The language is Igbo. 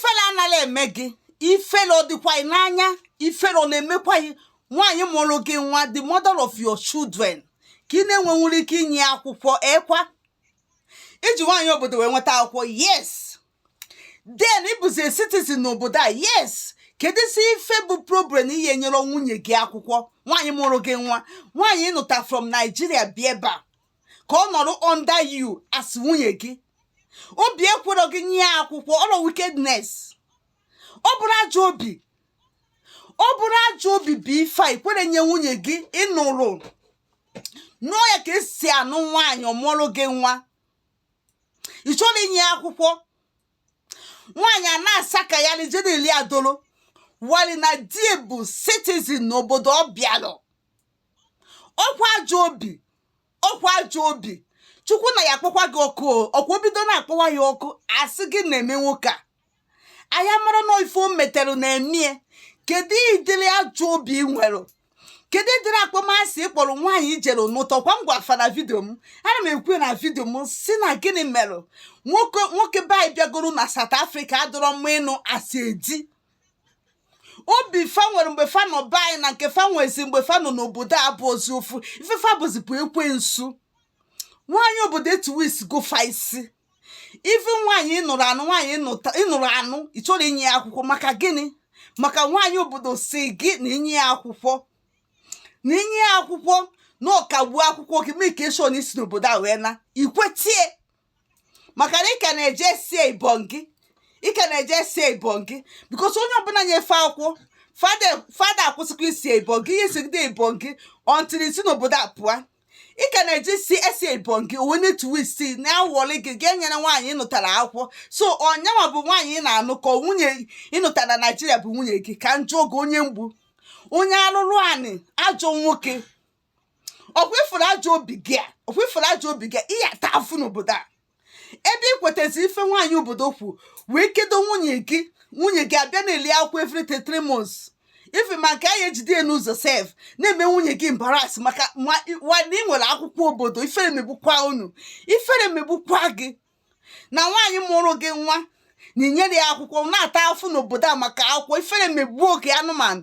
Ifele anaghị eme gị? Ifele ọ dịkwa gị n'anya? Ifele ọ na-emekwa gị? Nwaanyị mụrụ gị nwa, the mother of your children, ka ị na-enwenwuru ike inye akwụkwọ ekwa iji nwaanyị obodo wee nweta akwụkwọ. Yes, then ị bụzi a citizen n'obodo a. Yes, kedụzi ife bụ problem ihe nyere nwunye gị akwụkwọ, nwaanyị mụrụ gị nwa, nwaanyị ịnụta from Nigeria bịa ebe a ka ọ nọrọ under you as nwunye gị? Obi ekwero gị nye ya akwụkwọ. Ọrọ wickedness, ọ bụrụ ajọ obi, ọ bụrụ ajọ obi bụ ife a ikwere nye nwunye gị ịnụrụ nụọ ya ka esi anụ nwaanyị, ọ mụọrọ gị nwa, ị chọrọ inye ya akwụkwọ. Nwaanyị a na-asa ka ya lijere ili adolo wali na di bụ citizen n'obodo ọ bịalụ. Ọkwa ajọ obi, ọkwa ajọ obi. Chukwu na ya akpọkwa gị ọkụ o. Ọkwa obido na-akpọwa ya ọkụ, asị gị na-eme nwoke a anyị mara na ife o metere na-emie. Kedu ịdịrị ajọ obi ị nwere? Kedu ịdịrị akpọmasị ị kpọrọ nwaanyị ijere n'ụtọ kwa ngwa afa na video m? Ana m ekwu na video m si na gịnị mere nwoke nwoke be anyị bịagoro na South Africa adọrọ mma ịnụ asị edi obi fa nwere mgbe fa nọ be anyị na nke fa nwezi mgbe fa nọ n'obodo a bụ ozi ofu ife fa bụzipụ ekwensu. Nwaanyị obodo etuwisigo fa isi. Ife nwaanyị ịnụrụ anụ, nwaanyị ịnụrụ anụ, ị chọrọ inye ya akwụkwọ maka gịnị? Maka nwaanyị obodo si gị na inye ya akwụkwọ, na inye ya akwụkwọ na ọkagbuo akwụkwọ gị, mee ka eshon isi n'obodo a wee na ikwetie, maka na ị ka na-eje sie ibọn gị, ị ka na-eje sie ibọn gị, because onye ọbụla nyefe akwụkwọ fada akwụsịkwa isi ibọn gị, ihe sigide ibọn gị until isi n'obodo a pụọ. Ị ka na-eji si esi ibọn gị onwe na-etuwe isi na-awọli gị ga-enyere nwaanyị ịnụtara akwụkwọ. So ọnyanwa bụ nwaanyị ị na-anụ ka nwunye ịnụtara na Naijiria bụ nwunye gị? Ka njụ oge onye mgbu, onye alụrụ anị, ajọ nwoke. Ọkwa ifuru ajọ obi gị a, ọkwa ifuru ajọ obi gị a, ị ya ata afụ n'obodo a ebe ị kwetezi ife nwaanyị obodo kwu wee kedo nwunye gị. Nwunye gị abịa na-eli akwụkwọ every 3 months ife ma nke anyị ejide ya n'ụzọ sef na-eme nwunye gị embarrass maka nwanne ị nwere akwụkwọ obodo. Ifere megbukwa unu, ifere megbukwa gị na nwaanyị mụrụ gị nwa na inyere ya akwụkwọ na-ata afụ n'obodo a maka akwụkwọ. Ifere megbuo gị, anụmanụ.